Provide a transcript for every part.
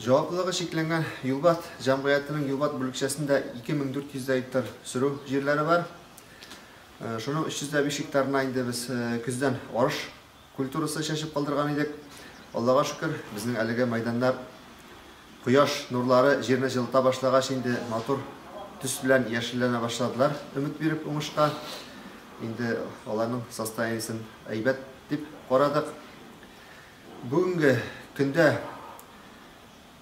Җаваплылыгы чикләнгән Юлбат җәмгыятенең Юлбат бүлекчәсендә 2400 гектар сөрү җирләре бар. Шуның 305 гектарына инде без көздән арыш культурасы чәчеп калдырган идек. Аллага шөкер, безнең әлеге мәйданнар кояш нурлары җирне җылыта башлагач инде матур төс белән яшелләнә башладылар, өмет биреп уңышка. Инде аларның состояниесен әйбәт дип карадык. Бүгенге көндә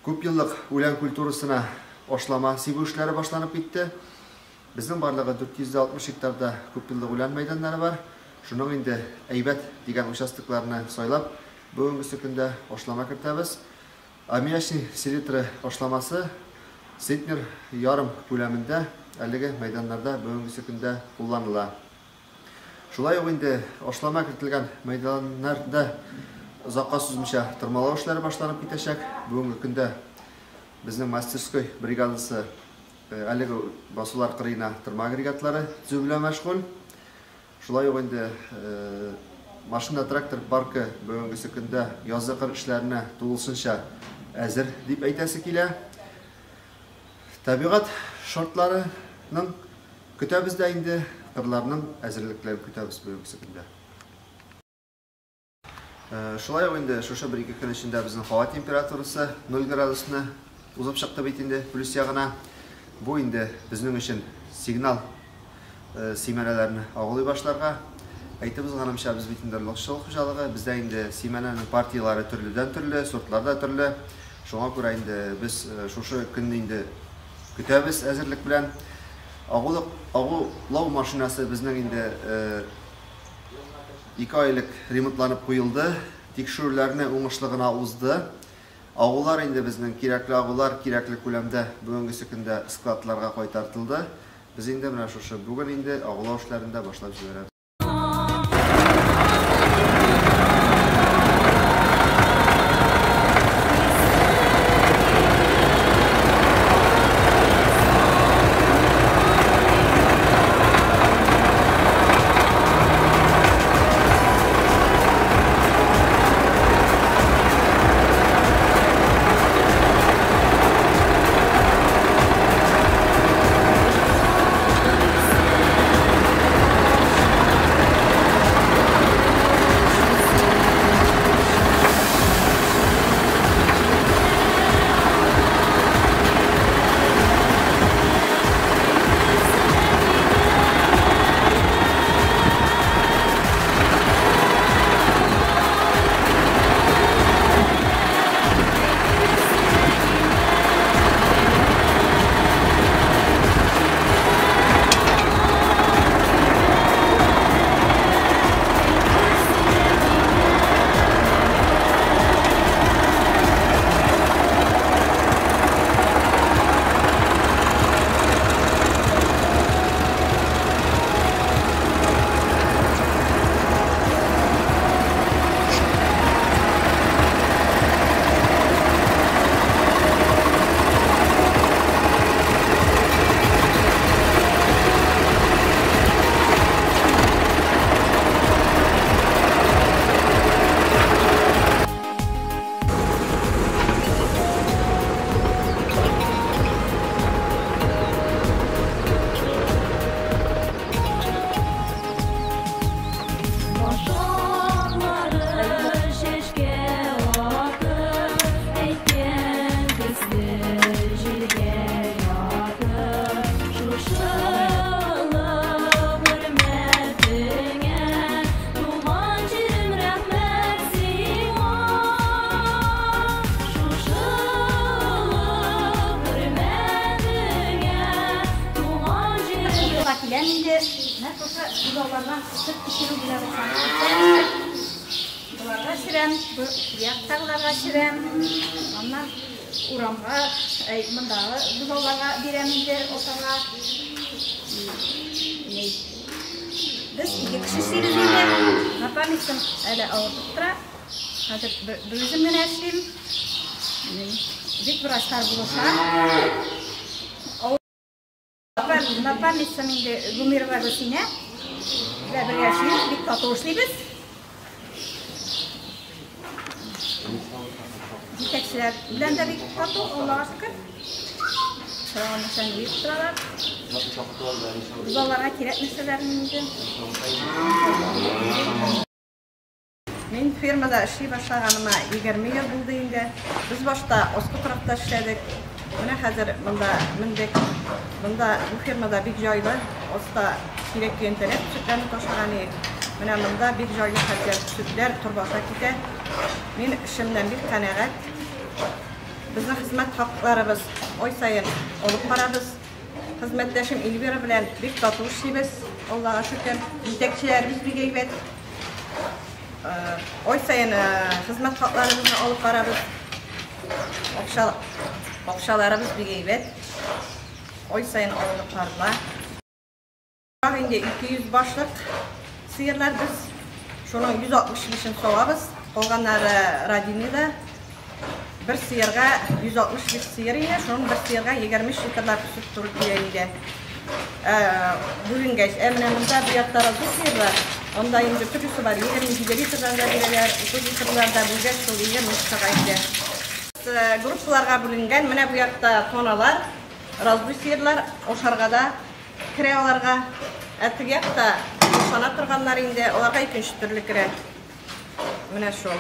күпьеллык үлән культурасына ашлама сибү эшләре башланып китте. Безнең барлыгы 460 гектарда күпьеллык үлән мәйданнары бар. Шуның инде әйбәт дигән участокларны сайлап, бүгенгесе көндә ашлама кертәбез. Аммиачный селитра ашламасы центнер ярым күләмендә әлеге мәйданнарда бүгенгесе көндә кулланыла. Шулай ук инде ашлама кертелгән мәйданнарда озакка сузмыйча тырмалау эшләре башланып китәчәк. Бүгенге көндә безнең мастерской бригадасы әлеге басулар кырыена тырма агрегатлары төзү белән мәшгуль. Шулай ук инде машина-трактор паркы бүгенгесе көндә язгы кыр эшләренә тулысынча әзер дип әйтәсе килә. Табигать шартларының көтәбез дә инде, кырларның әзерлекләрен көтәбез бүгенгесе көндә. Шулай ук инде шушы бер-ике көн эчендә безнең һава температурасы 0 градусны узып чыкты бит инде плюс ягына. Бу инде безнең өчен сигнал симәнәләрне агулый башларга. Әйтеп узганымча, без бит инде орлыкчылык хуҗалыгы, бездә инде симәнәнең партияләре төрледән-төрле, сортлар да төрле. Шуңа күрә инде без шушы көнне инде көтәбез әзерлек белән. Агулау машинасы безнең инде 2 ай элек ремонтланып куелды. Тикшерүләрне уңышлы гына узды. Агулар инде безнең кирәкле агулар кирәкле күләмдә бүгенгесе көндә складларга кайтартылды. Без инде менә шушы бүген инде агулау эшләрен дә башлап җибәрәбез. Без ике кеше эшлибез инде. Напарницам әле авыртып тора. Хәзер бер үзем генә эшлим. Бик врачлар булыша. Напарницам инде Гумерова Гөлсинә. Бергә эшлибез, бик тату эшлибез. Җитәкчеләр белән дә бик тату, Аллага шөкер. Сораган нәрсәне биреп торалар. Без аларга кирәк нәрсәләрне инде. Мин фермада эшли башлаганыма 20 ел булды инде. Без башта Оскы торакта эшләдек. Менә хәзер монда мендек. Монда бу фермада бик җайлы. Оста сирәк көянтәләп сөтләрне ташыган идек. Менә монда бик җайлы хәзер сөтләр торба аша китә. Мин эшемнән бик канәгать. Безнең хезмәт хакларыбыз ай саен алып барабыз. Хезмәттәшем Эльвира белән бик тату эшлибез, Аллага шөкер. Җитәкчеләребез бик әйбәт. Ай саен хезмәт хакларыбызны алып барабыз. Акча, акчаларыбыз бик әйбәт. Ай саен алынып барыла. Инде 200 башлык сыерлар без. Шуның 165-ен савабыз. Калганнары Радинида. Бер сыерга 165 сыер ине, шуның бер сыерга 23 литрлап сөт туры килә инде. Бүленгәч, ә менә монда бу якта разы сыерлар, анда инде төрлесе бар, 27 литрдан да бирәләр, 30 литрлар да бүлгәч, шул 23 чыга инде. Группаларга бүленгән, менә бу якта тоналар, раздуй сыерлар, ашарга да керә аларга. Ә теге якта ашана торганнар инде, аларга икенче төрле керә. Менә шул.